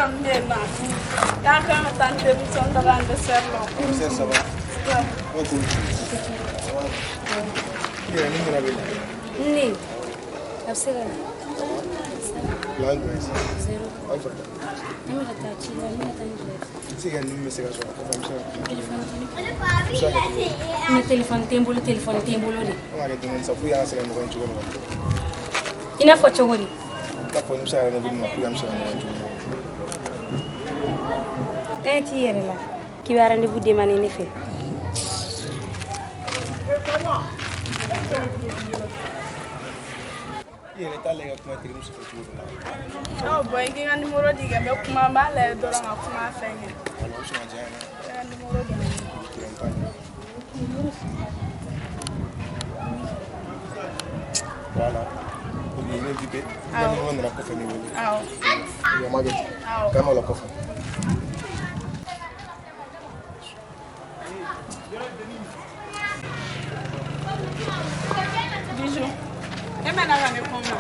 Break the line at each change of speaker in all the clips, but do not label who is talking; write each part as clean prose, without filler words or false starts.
dɔn min bɛ yen nɔ. K'an kan ka taa n terimuso n taara an dɛsɛri la.
Ça va? Ouais, cool. I yɛrɛ ni mun bɛ na?
Ne a bɛ se ka
Plan jumɛn sisan?
Zéro.
Aw fɛ.
Ne bɛ ka taa ci la, ne bɛ ka taa n jɔ.
I tɛ se ka nin bɛ se ka sɔrɔ kɔfɛ, an bɛ se ka kuma.
Téléphone tɛ ne
A bɛ se ka kɛ cogo di?
Ne téléphone tɛ n bolo, téléphone tɛ n bolo de.
An k'a kɛ dɔɔni sa pour que an ka se ka ɲɔgɔn ye cogo min na.
I n'a fɔ cogo di?
I n'a fɔ ni bɛ se ka rendez-vous di ma pour que an bɛ se ka ɲɔgɔn ye cogo min na.
E t'i yɛrɛ la k'i bɛ rendez-vous demander ne fɛ.
I yɛrɛ t'a lajɛ ka kuma terimuso fɛ cogo dɔ la.
Ɔ bɔn, i k'i ka numéro di kɛ, n bɛ kuma, n b'a lajɛ dɔrɔn ka kuma a fɛ kɛ.
Wala, o bɛ sɔn ka diya n ye dɛ.
I ka numéro di.
Voilà. Ok, ne bɛ i ka numéro nana kɔfɛ ne wele.
Awɔ.
Ok, an b'a kɛ ten.
Awɔ.
K'an b'a la kɔfɛ.
Bijou. E mɛnna ka ne kɔnɔ.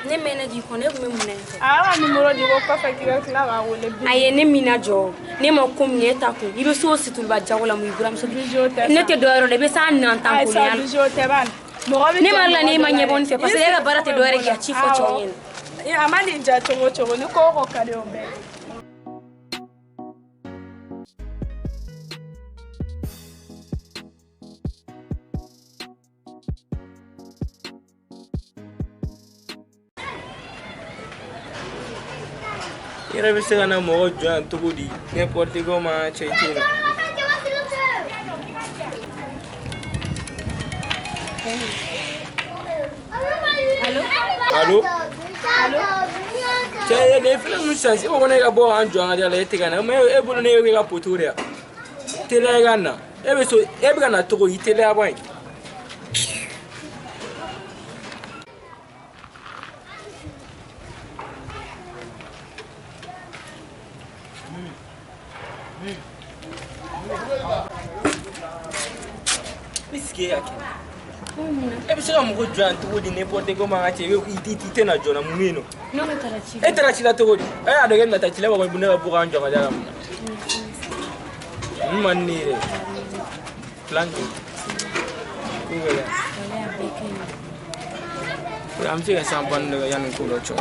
Ne mɛnna k'i kɔnɔ, e tun bɛ mun na yen fɛ?
A y'a ka numéro di ko kɔfɛ k'i bɛ tila k'a wele bi.
A ye ne min jɔ, ne ma ko min e ta kun, i bɛ s'o situluba jago la mun i buramuso.
Bijou tɛ sa.
Ne tɛ dɔwɛrɛ la, i bɛ s'a nantan
Ayi sa.
kolonya la.
Bijou tɛ ban. Mɔgɔ bɛ
Ne
jɔ
ma la
mɔgɔ
n'e ma
dɔ la
ɲɛbɔ ne fɛ, parce que e ka baara tɛ dɔwɛrɛ ye k'i ka ci fɔ cɛw ɲɛna.
Awɔ. A ma n'i ja cogo o cogo, ni ko o ko ka di o bɛɛ.
I yɛrɛ bɛ se ka na mɔgɔ jɔ yan cogo di n'importe comment, cɛ, i tɛ yen nɔ. Allo? Cɛ, ne ye fɛn mun san, e ko ne ka bɔ k'an jɔ an ka da la, e tɛ ka na, mais e bolo ne bɛ ka poto de yan. Teliya i ka na. E bɛ so, e bɛ ka na cogo di? I teliya ban ye. Est-ce que e y'a kɛ? E bɛ se ka mɔgɔ jɔ yan cogo di n'importe comment, ka cɛ, i tɛ na joona, mun bɛ yen nɔ?
Ne ko taara ci la.
E taara ci la cogo di? E y'a dɔn k'e bɛna taa ci la, e b'a fɔ ne ka bɔ k'an jɔ ka da la mun na? Ninnu man di ne ye dɛ. Plan jɔ. Ko gɛlɛn.
Walayi, a bɛɛ ka ɲi.
An bɛ se ka san banni dɔ kɛ yanni ko dɔ cɛ.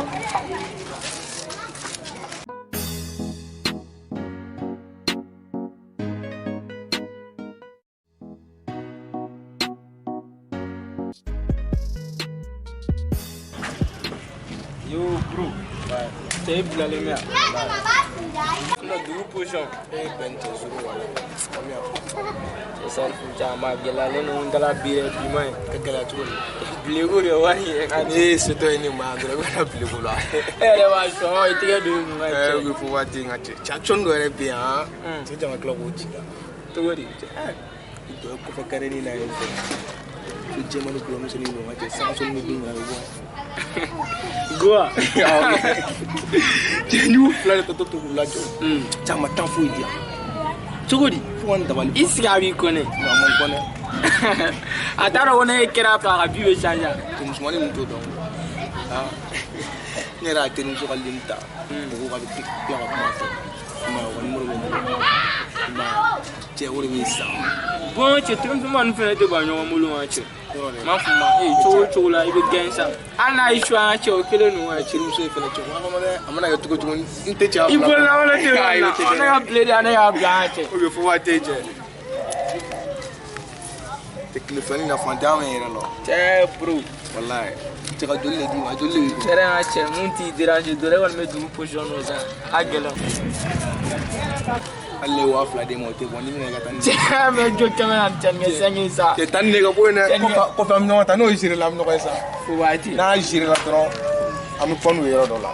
Yo bro, cɛ, e bilalen bɛ yan. Sinon dugu position.
E ye bɛn cɛ zuru wala. Faamuya.
Cɛ, salifu caman gɛlɛyalen don n dala bi yɛrɛ, bi ma ɲi.
Ka gɛlɛya cogo di?
Bileko de wari yɛrɛ ka
Ne ye setɔ ye ne ma yan dɔrɔn, i bɛ na bileko la.
E yɛrɛ b'a sɔn, i tɛgɛ don i kun ka
Ɛ
cɛ.
o fo waati n ka cɛ. Cɛ, action dɔ yɛrɛ bɛ yan han. Cɛ jama tila k'o ci la.
Cogo di?
Cɛ, i jɔ kɔfɛ kareni na yen fɛ. So jɛman ni couleur misɛnnin don n ka cɛ, sangasɔni bɛ dun a bɛ bɔ.
Goa.
Cɛ, n y'u fila de tɔtɔ to k'u lajɔ. Cɛ, a ma temps foyi di yan.
Cogo di?
Fo ka n dabali.
I sigi a b'i kɔnɛ.
A ma n kɔnɛ.
A t'a dɔn ko ne kɛra fɛ a ka bi bɛ changer.
Cɛ, musomanin ninnu t'o dɔn. Ah, ne yɛrɛ y'a terimuso ka ligne ta. O ko k'a bɛ tila ka kuma a fɛ. I m'a ye, o ka numéro bɛ n bolo. I m'a ye, cɛ, o de bɛ sa.
Bon cɛ, terimuso ninnu fɛnɛ tɛ ban ɲɔgɔn bolo ma cɛ.
Yɔrɔ dɛ.
N m'a f'u ma, ee, cogo o cogo la i bɛ gɛn sa. Hali n'a y'i su an ka cɛ, o kelen don ka cɛ.
Terimuso ye fɛnɛ cɛ, a kɔnɔ dɛ, a mana kɛ cogo o cogo, n tɛ cɛ
I bolo lankolon tɛ yɔrɔ min na, ne ka bile de, ne y'a bila an ka cɛ.
O bɛ fo waati cɛ. Cɛ, tile filanin na fantanya bɛ n yɛrɛ la.
Cɛ bro.
Walayi. Cɛ, ka joli de d'i ma, joli de b'i
Cɛ yɛrɛ ka cɛ, mun t'i déranger dɔrɔn, e kɔni bɛ dugu position dɔ sa, a gɛlɛn.
Hali ne ye 2000 d'e ma, o tɛ bɔ ni minɛ ka taa ni.
Cɛ, bɛ jɔ kɛmɛ na cɛ nin kɛ sɛnki sa.
Cɛ, taa ni ne ka bɔ yen dɛ. Kɔfɛ an bɛ ɲɔgɔn ta, n'o géré la, an bɛ ɲɔgɔn ye sa.
Fo waati.
N'a géré la dɔrɔn, an bɛ pan n'u ye yɔrɔ dɔ la.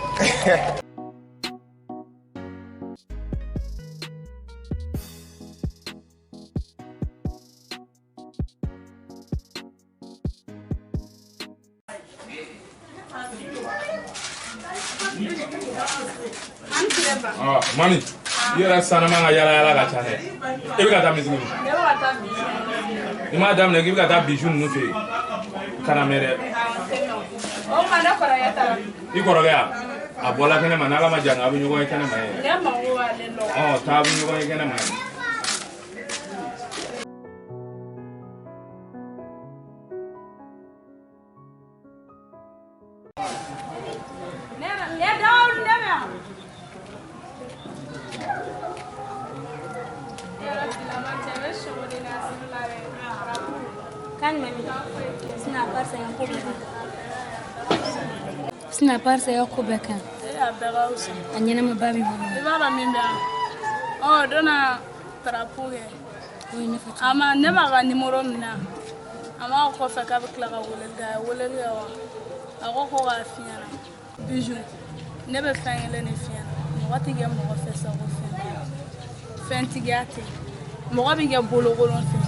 Ah, mami, i yɛrɛ sanama ka yala yala ka ca dɛ. E bɛ ka taa min tuguni?
Ne bɛ ka taa Bijou.
I m'a daminɛ k'i bɛ ka taa Bijou ninnu fɛ yen. Kana mɛn dɛ.
O ma ne kɔrɔkɛ taara.
I kɔrɔkɛ yan? A bɔla kɛnɛ ma n'ala ma jan a bɛ ɲɔgɔn ye kɛnɛ ma ye.
Ne mago b'ale la.
Ɔ taa a bɛ ɲɔgɔn ye kɛnɛ ma ye.
Sina barisa ya ko bɛɛ kan.
A bɛɛ ka fisa.
A ɲɛnama ba b'i bolo.
I b'a dɔn min bɛ yan. Ɔ don na tarapo kɛ.
O ye ne fɔ.
A ma ne m'a ka nimoro minɛ. A ma kɔfɛ k'a bɛ tila ka weleli kɛ. A ye weleli kɛ wa? A ko k'a f'i ɲɛna. Bijou ne bɛ fɛn kelen de f'i ɲɛna. Mɔgɔ tɛ kɛ mɔgɔ fɛ sago fɛn. Fɛntigiya tɛ. Mɔgɔ bɛ kɛ bolokolon fɛ.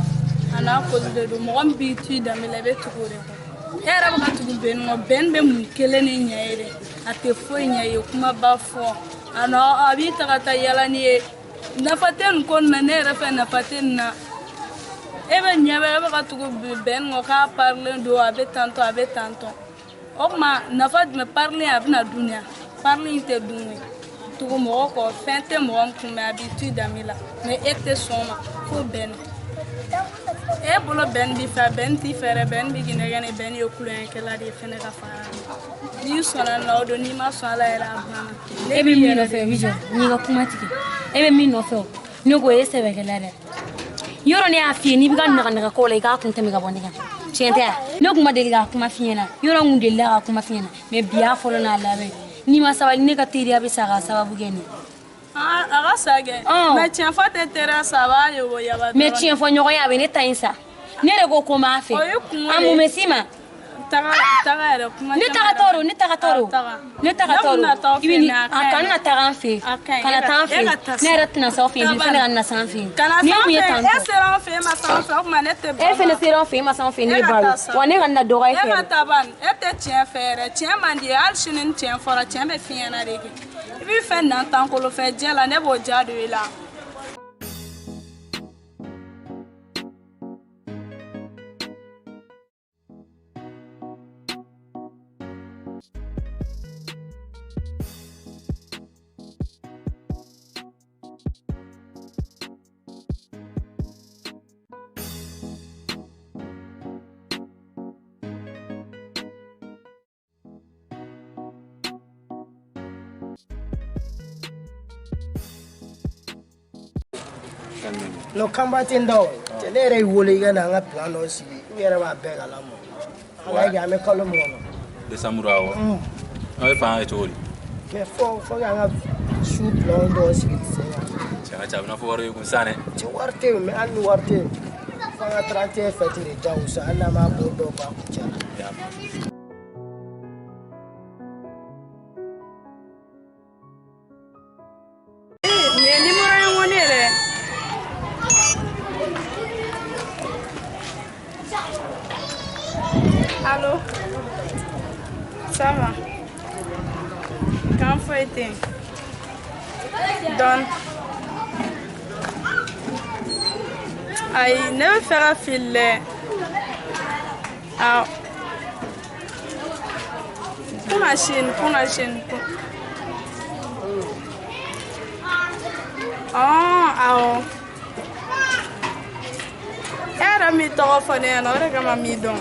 A n'a koli de don. Mɔgɔ min b'i to i danbe la i bɛ tugu o de kɔ. E yɛrɛ bɛ ka tugu bɛn kɔ, bɛn bɛ mun kelen de ɲɛ ye dɛ, a tɛ foyi ɲɛ ye, kumaba fɔ a nɔ a b'i ta ka taa yala n'i ye, nafa tɛ nin ko nin na, ne yɛrɛ fɛ nafa tɛ nin na. E bɛ ɲɛ bɛ e bɛ ka tugu bɛn kɔ k'a parilen don, a bɛ tantɔ a bɛ tantɔ, o tuma nafa jumɛn parilen a bɛna dun ya, parilen tɛ dun ye, tugu mɔgɔ kɔ fɛn tɛ mɔgɔ min kun mɛ a b'i to i danbe la, mɛ e tɛ sɔn o ma fo bɛn. E bolo bɛn b'i fɛ, bɛn t'i fɛ dɛ, bɛn b'i nɛgɛ ni bɛn ye kulonkɛkɛla de ye fɛnɛ ka fara. N'i sɔnna nin na o don, n'i ma sɔn a la yɛrɛ a banna.
E bɛ min nɔfɛ Bijou, n'i ka kuma tigɛ. E bɛ min nɔfɛ o, ne ko e sɛbɛkɛla dɛ. Yɔrɔ ne y'a f'i ye n'i bɛ ka nɛgɛ ko la i k'a kun tɛmɛ ka bɔ ne kan. Tiɲɛ tɛ wa? Ne kun ma deli k'a kuma f'i ɲɛna. Yɔrɔ n kun delila k'a kuma f'i ɲɛna. Mɛ bi y'a fɔlɔ n'a laban ye. N'i ma sabali ne ka teriya bɛ sa k'a sababu kɛ nin ye.
A ka sa kɛ. Mɛ tiɲɛ fɔ tɛ teriya sa, a b'a yobo yaba dɔrɔn.
Mɛ tiɲɛ fɔ ɲɔgɔnya a bɛ ne ta in sa. Ne yɛrɛ ko ko n b'a fɛ.
O ye kungo de ye.
A mun bɛ s'i ma?
Taga taga yɛrɛ kuma.
Ne taga tɔ don, ne taga tɔ don. Ne taga tɔ don. I bɛ nin a kana na taga an fɛ yen. Kana taa an fɛ yen. Ne yɛrɛ tɛna s'aw fɛ yen bi, fɛnɛ ka na s'an fɛ yen.
Kana
Ni
s'an
kun ye
fɛ
tan
yen.
tɔ.
E sera an fɛ yen, e ma s'an fɛ, o tuma ne tɛ.
E fɛnɛ sera an fɛ yen, e ma s'an fɛ yen, ne
E ka
b'a
taa
dɔn.
sa.
Wa ne ka na dɔgɔ e
E
fɛ.
ka taa ban, e tɛ tiɲɛ fɛ yɛrɛ, tiɲɛ man di ye, hali sini ni tiɲɛ fɔra, tiɲɛ bɛ f'i ɲɛna de kɛ. I b'i fɛn nan tan kolo fɛ jɛ la, ne b'o ja don i la.
No kanba tɛ n da o cɛ ne yɛrɛ y'i wele i ka na an ka plan dɔ sigi u yɛrɛ b'a bɛɛ kalama an k'a kɛ an bɛ kalo min kɔnɔ.
Décembre awɔ. An bɛ fɛ an kɛ cogo di?
Mɛ fɔ k'an ka su plan dɔ sigi sen kan.
Cɛ ka ca a bɛ n'a fɔ wari b'i kun sisan dɛ.
Cɛ wari tɛ yen mɛ hali ni wari tɛ yen f'an ka 31 fɛti de jagosa hali n'an b'a bɔ dɔw b'a kun cɛ la.
Nin ye nimoro ye ko ne yɛrɛ. Allô? Ça va? Kan foyi tɛ yen. Dɔɔni. Ayi, ne bɛ fɛ ka fili dɛ. Awɔ. Kunna sini, kunna sini. Awɔ. E yɛrɛ m'i tɔgɔ fɔ ne ɲɛna, o de kama n m'i dɔn.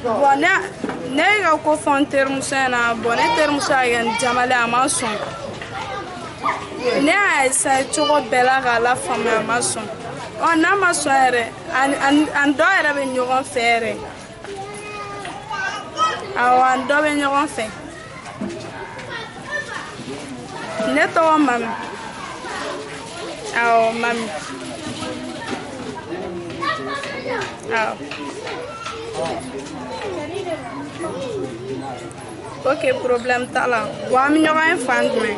Bon, ne y'i ka ko fɔ n terimuso ɲɛna, bon ne terimuso y'a kɛ n jamalen a ma sɔn. Ne y'a essayer cogo bɛɛ la k'a lafaamuya a ma sɔn. Ɔ n'a ma sɔn yɛrɛ, ani dɔ yɛrɛ bɛ ɲɔgɔn fɛ yɛrɛ. Awɔ, ani dɔ bɛ ɲɔgɔn fɛ. Ne tɔgɔ Mami. Awɔ, Mami. Awɔ. Ok, problème t'a la. Bon, an bɛ ɲɔgɔn ye fan jumɛn?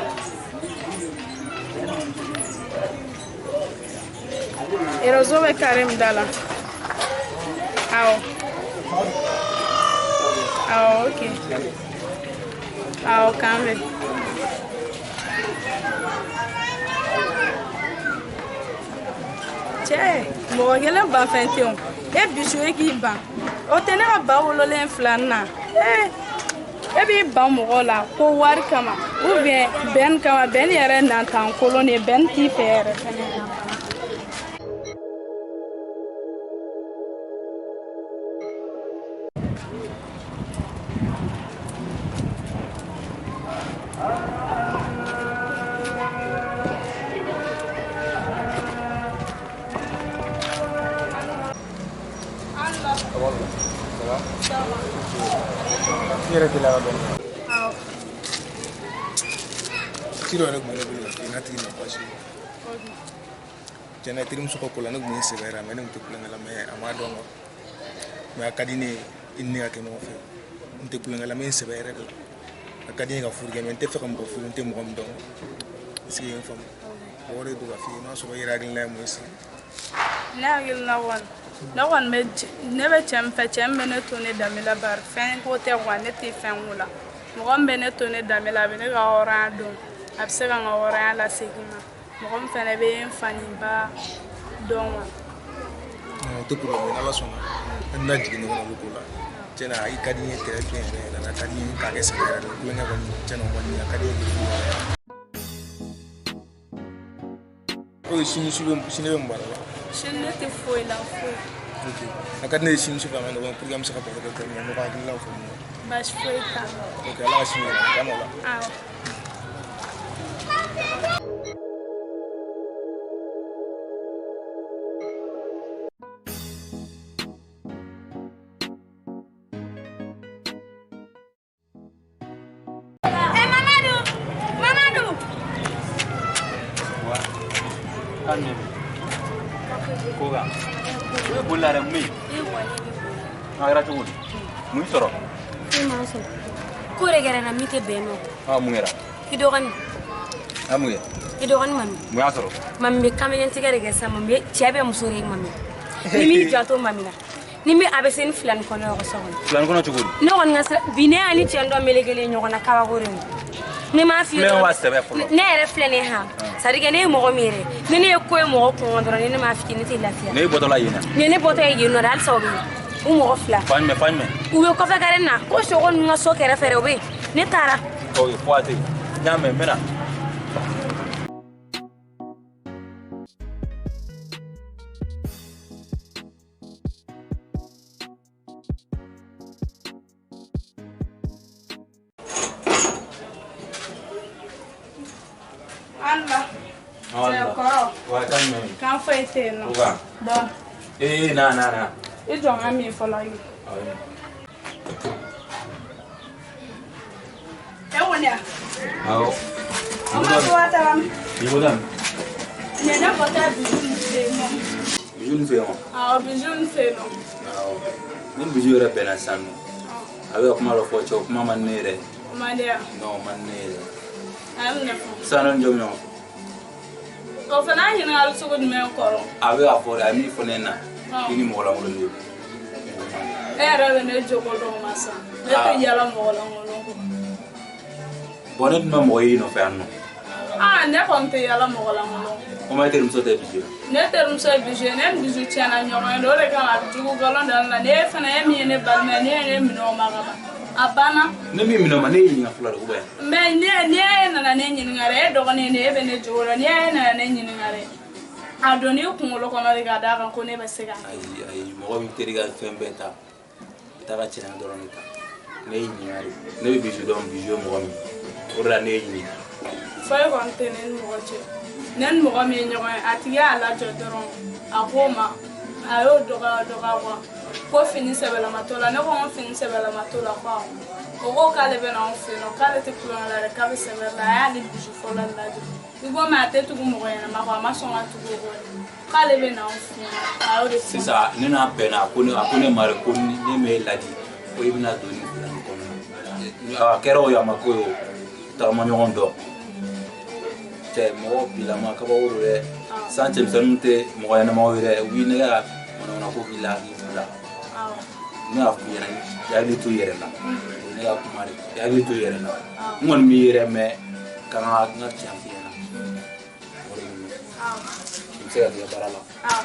Réseau bɛ carré min da la. Awɔ. Awɔ, ok. Awɔ, k'an bɛn. Cɛ, mɔgɔ kelen ban fɛn tɛ o. E Bijou e k'i ban. O tɛ ne ka ba wololen filanin na. Ee. E b'i ban mɔgɔ la ko wari kama ou bien bɛn kama. Bɛn yɛrɛ nantan kolon de ye, bɛn t'i fɛ yɛrɛ fɛnɛ.
I yɛrɛ teliya ka dɔɔnin. Ci dɔ yɛrɛ tun bɛ ne bolo ka f'i ye n'a tigi ma baasi ye. Tiɲɛna, terimuso ka ko la, ne tun bɛ n sɛbɛ yɛrɛ, mais ne tun tɛ kulonkɛ la, mais a m'a dɔn quoi. Mais a ka di ne ye i ni ne ka kɛ ɲɔgɔn fɛ. N tɛ kulonkɛ la, n bɛ n sɛbɛ yɛrɛ de la. A ka di n ye ka furu kɛ, mais n tɛ fɛ ka mɔgɔ furu n tɛ mɔgɔ min dɔn. Est ce que i ye n faamu? O de don ka f'i ye, n'a sɔrɔ i yɛrɛ hakilina ye mun ye sisan?
Ne hakilina kɔni, ne kɔni bɛ, ne bɛ cɛ min fɛ, cɛ min bɛ ne to ne danbe la, bari fɛn ko tɛ quoi, ne tɛ fɛn ko la. Mɔgɔ min bɛ ne to ne danbe la, a bɛ ne ka hɔrɔnya dɔn, a bɛ se ka n ka hɔrɔnya lasegin n ma. Mɔgɔ min fɛnɛ bɛ n fa ni n ba dɔn quoi.
Non, o tɛ problème ye, n'Ala sɔnna an tɛna jigin ɲɔgɔn na olu ko la. Tiɲɛna, i ka di n ye très bien yɛrɛ yɛrɛ, a ka di n ye k'a kɛ sɛbɛ yɛrɛ de. Kulonkɛ kɔni, tiɲɛna, o kɔni a ka di n ye k'i furu yɛrɛ. Ok, sini su bɛ, sini bɛ mun baara la?
Sini ne tɛ foyi la, foyi.
Ok, a ka di ne ye sini su fɛ an ka ɲɔgɔn ye pour que an bɛ se ka baro kɛ dɔɔnin, ka ɲɔgɔn hakililaw fɔ ɲɔgɔn ye.
Baasi foyi t'a la.
Ok, Ala ka sini yɛlɛma k'an o la.
Awɔ. Eh Mamadou! Mamadou!
Wa kan ne ko kan i bɛ boli la dɛ, mun bɛ yen? A kɛra cogo di? Mun y'i sɔrɔ?
E m'a sɔrɔ ko de kɛra n na min tɛ bɛn nɔ.
Ah, mun kɛra?
I dɔgɔnin.
A mun kɛ?
I dɔgɔnin Mami.
Mun y'a sɔrɔ?
Mami bɛ kamalen tigɛ de kɛ sisan. Mami bɛ cɛ bɛ muso de ye. Mami, ni m'i janto Mami la, ni min a bɛ se ni filani kɔnɔ yɔrɔ so kɔnɔ.
Filani kɔnɔ cogo di?
Ne kɔni ka sira bi, ne y'a ni cɛ dɔ melekelen ɲɔgɔn na, kabako de don. Ne m'a f'i ye
Ne
dɔrɔn.
wa sɛbɛ fɔlɔ.
Ne yɛrɛ filɛ nin ye han, c'est à dire que ne ye mɔgɔ min yɛrɛ, ni ne ye ko ye mɔgɔ kun kɔnɔ dɔrɔn, ni ne m'a f'i ye, ne tɛ lafiya.
Ne bɔtɔla yen na.
Nin ye ne bɔtɔ ye yen nɔ de, halisa o bɛ yen, u mɔgɔ fila.
Fa jumɛn, fa jumɛn?
U bɛ kɔfɛ kare na ko sogo ninnu ka so kɛrɛfɛ dɛ, o bɛ yen, ne taara.
Ok, fo a tɛ yen. N y'a mɛn, n bɛ na.
An la. Cɛ kɔrɔ.
Wa kan jumɛn?
Kan foyi tɛ yen nɔ.
O kan.
Bon.
Ee, na na na.
I jɔ n ka min fɔlɔ ye. E kɔni ya?
Awɔ.
An ma to wa taara min?
I bɔtɔ min?
Nin ye ne bɔtɔ ye Bijou nin fɛ yen nɔ.
Bijou nin fɛ yen wa?
Awɔ, Bijou nin fɛ yen nɔ.
Awɔ. Ni Bijou yɛrɛ bɛnna sisan nɔ. A bɛ ka kuma dɔ fɔ cɛ, o kuma man di ne yɛrɛ.
O man di yan?
Non, o man di ne yɛrɛ.
A ye mun de fɔ?
Sisan nɔ, ni jɔn bɛ ɲɔgɔn fɛ?
O fana y'a ɲininkali sugu jumɛn kɔrɔ?
A bɛ k'a fɔ de, a ye min fɔ ne ɲɛna. I ni mɔgɔ lankolon de don.
E yɛrɛ bɛ ne jogo dɔn ma sa. Ne tɛ yala mɔgɔ lankolon kɔ.
Bon, ne dun ma mɔgɔ y'i nɔfɛ yan nɔ.
Aa, ne kɔni tɛ yala mɔgɔ lankolon kɔ.
O ma, e terimuso tɛ Bijou ye?
Ne terimuso ye Bijou ye, ne ni Bijou tiɲɛna ɲɔgɔn ye de, o de kama a bɛ jugu nkalon da ne la. Ne fana ye min ye, ne balima ye, ne ye ne minɛ o ma ka ban. A banna.
Ne min minɛ o ma, ne y'i ɲininka fɔlɔ de, ou bien?
Mais ni e nana ne ɲininka dɛ, e dɔgɔnin ye ne ye, e bɛ ne jogo dɔn. Ni e nana ne ɲininka dɛ, a donn'i kunkolo kɔnɔ de ka d'a kan ko ne bɛ se ka.
Ayi ayi, mɔgɔ b'i teri ka fɛn bɛɛ ta, i t'a ka tiɲɛ dɔrɔn de ta. Ne y'i ɲininka de, ne bɛ Bijou dɔn, Bijou ye mɔgɔ min, o de la ne y'i ɲininka.
Foyi kɔni tɛ ne ni mɔgɔ cɛ. Ne ni mɔgɔ min ye ɲɔgɔn ye, a tigi y'a lajɔ dɔrɔn, a k'o ma, a y'o dɔgɔya dɔgɔya quoi, ko fini sɛbɛlama t'o la. Ne ko n ko fini sɛbɛlama t'o la ko awɔ. O ko k'ale bɛ na anw fɛ yen nɔ, k'ale tɛ kulonkɛ la dɛ, k'a bɛ sɛbɛ la. A y'ale Bijou fɔlɔ lajɔ, i komi a tɛ tugu mɔgɔ ɲɛnama kɔ, a ma sɔn ka tugu o kɔ dɛ, k'ale bɛ na anw fɛ yen nɔ, a y'o de fɔ.
Sisan ne n'a bɛnna, a ko ne ma de ko ne m'e ladi ko i bɛna don nin fila nin kɔnɔ. A kɛra o ye, a ma ko ye, o tagama ɲɔgɔn dɔn cɛ, mɔgɔ bilama kabako don dɛ. Sisan cɛmisɛnninw tɛ mɔgɔ ɲɛnamaw ye dɛ, u b'i nɛgɛ ka manamana ko k'i la k'i bila. Ne y'a f'i ɲɛna, i hakili to i yɛrɛ la, o ye ne ka kuma de ye, i hakili to i yɛrɛ la. N kɔni b'i yɛrɛ mɛn ka n ka tiɲɛ f'i ɲɛna, o de bɛ i bɛ se ka k'i ka baara la. Awɔ.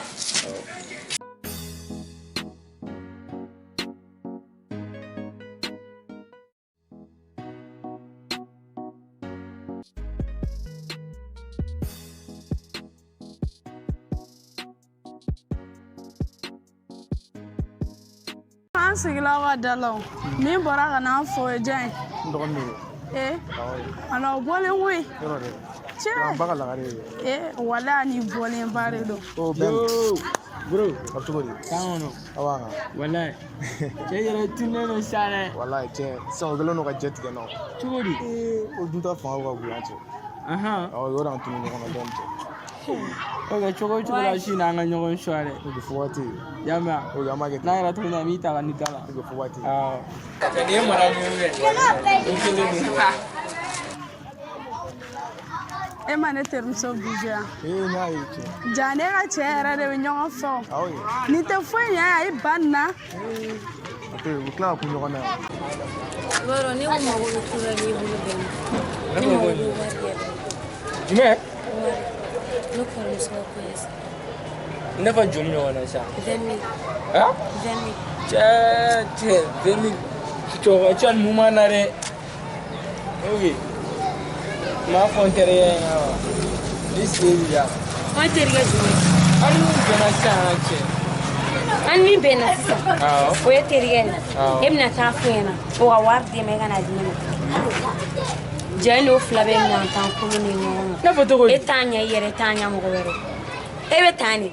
An sigila aw ka da la o. Min bɔra ka n'an fo o ye jɔn ye?
N dɔgɔnin de don.
Ee,
Awɔ.
a n'aw bɔlen koyi.
Yɔrɔ dɛ.
Cɛ.
An ba ka lagare ye.
Ee, walayi a ni bɔlen ba de don.
O bɛn.
Bro,
A bɛ cogo di?
kan kɔnɔ.
Aw b'a kan.
Walayi. Cɛ yɛrɛ tunnen don sa dɛ.
Walayi cɛ, sisan o kɛlen don ka jɛ tigɛ nɔ.
Cogo di?
Ee, o dunta fanga ka bon an cɛ.
Ahan.
Awɔ, yɔrɔ an tunu ɲɔgɔn na dɔɔni cɛ.
Ok, cogo o cogo la sini an ka ɲɔgɔn sɔrɔ dɛ.
O bɛ fɔ waati.
Y'a mɛn wa?
O an b'a kɛ ten.
N'a kɛra cogo min na, n b'i ta ka n'i ta la.
O bɛ fɔ waati.
Awɔ. Cɛ nin ye mara mun ye? O kelen don.
E ma ne terimuso Bijou yan.
Ee, n y'a ye cɛ.
Ja ne ka cɛ yɛrɛ de bɛ ɲɔgɔn fɛ o.
Awɔ ye.
Nin tɛ foyi ɲɛ a ye ba nin na.
A to yen, u bɛ tila ka kun ɲɔgɔn na yan.
I b'a dɔn ne ko mago bɛ ko la n'i bolo bɛn na. Ne mago bɛ wari yɛrɛ la.
Jumɛn?
Wari. Ne kɔrɔmuso ka ko ye sa.
I n'a fɔ joli ɲɔgɔn na sa.
20 000.
Han?
20 000.
Cɛ cɛ 20 000. Cɛkɔrɔba cɛ nin mun ma na dɛ. Ok. N b'a fɔ n terikɛ ɲɛna wa. Ni sen b'i la.
An terikɛ jumɛn?
An ni mun bɛnna sisan cɛ.
An ni min bɛnna sisan.
Awɔ.
O ye terikɛ ye.
Awɔ.
E bɛna taa f'o ɲɛna. O ka wari d'e ma e ka n'a di ne ma. Ja e n'o fila bɛɛ minɛ an t'an kolo ni ɲɔgɔn ma.
Ne fɔ cogo di?
E t'a ɲɛ i yɛrɛ, e t'a ɲɛ mɔgɔ wɛrɛ. E bɛ taa ne.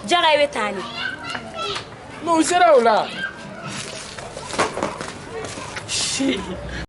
Jaga e bɛ taa ne.
Mais u sera o la. Si.